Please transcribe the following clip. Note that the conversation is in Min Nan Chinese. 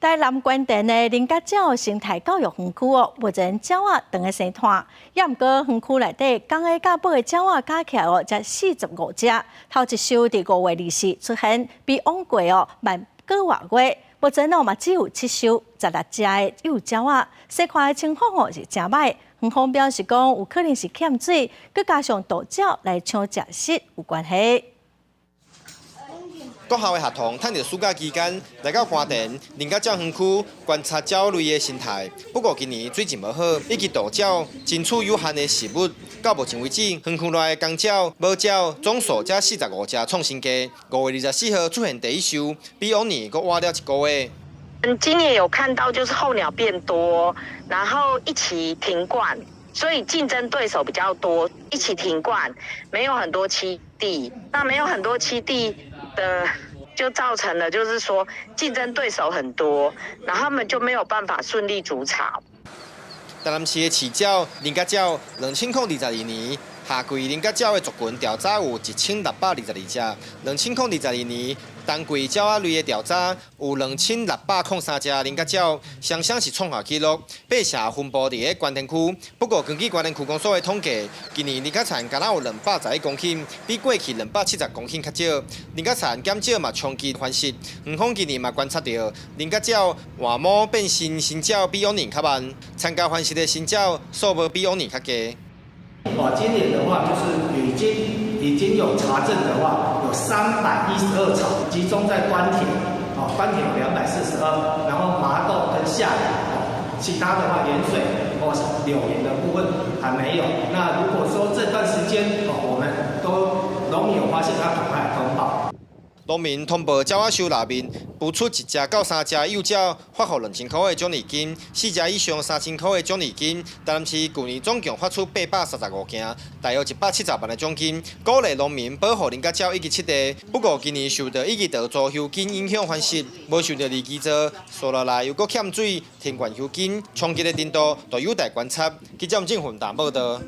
台南官田的菱角鳥生態教育園區哦，目前鳥仔當咧生湠，也毋過園區內底公的佮母的鳥仔加起來哦，才45隻。頭一岫佇5月24出現，比往季哦慢個外月。目前哦嘛只有七岫16隻的幼鳥仔，細看的情況哦是誠䆀。園方表示講，有可能是欠水，閣加上渡鳥來搶食食有關係。國校的學童趁著暑假期間來到官田菱角鳥園區觀察鳥類的生態。不過今年水質無好，以及渡鳥爭取有限的食物，到目前為止，園區內的公鳥、母鳥總數才45隻創新低。5月24號出現第一岫，比往年閣晚了一個月。今年有看到就是候鳥變多，然後一起停冠，所以競爭對手比較多，一起停冠，沒有很多棲地，那沒有很多棲地的就造成了，就是說競爭對手很多，然後他們就沒有辦法順利築巢。台南市的市鳥菱角鳥，2022年夏季菱角鳥的族群調查有1622隻，2022年冬季鳥仔類的調查有2603隻菱角鳥，雙雙是創下紀錄。爬蛇分布佇咧官田區，不過根據官田區公所的統計，今年菱角田敢若有211公頃，比過去270公頃較少。菱角田減少嘛衝擊繁殖，園方今年嘛觀察著菱角鳥換母變新新鳥比往年較慢，參加繁殖的新鳥數目比往年較低。哦，今年的話就是已經有查證的話，有312巢集中在官田，哦，官田有242，然後麻豆跟下里，哦，其他的話鹽水或柳營的部分還沒有。那如果說這段時間哦，我們都農民有發現，要趕快通報。農民通報鳥仔岫內面，孵出一隻到三隻幼鳥，發予2000塊的獎勵金；四隻以上3000塊的獎勵金。台南市舊年總共發出835件，大約170萬的獎金，鼓勵農民保護菱角鳥以及濕地。不過今年受著異地稻作休耕影響繁殖，無受著二期作，紲落來又閣欠水，停灌休耕，衝擊的程度都有待觀察。記者吳正雲台報導。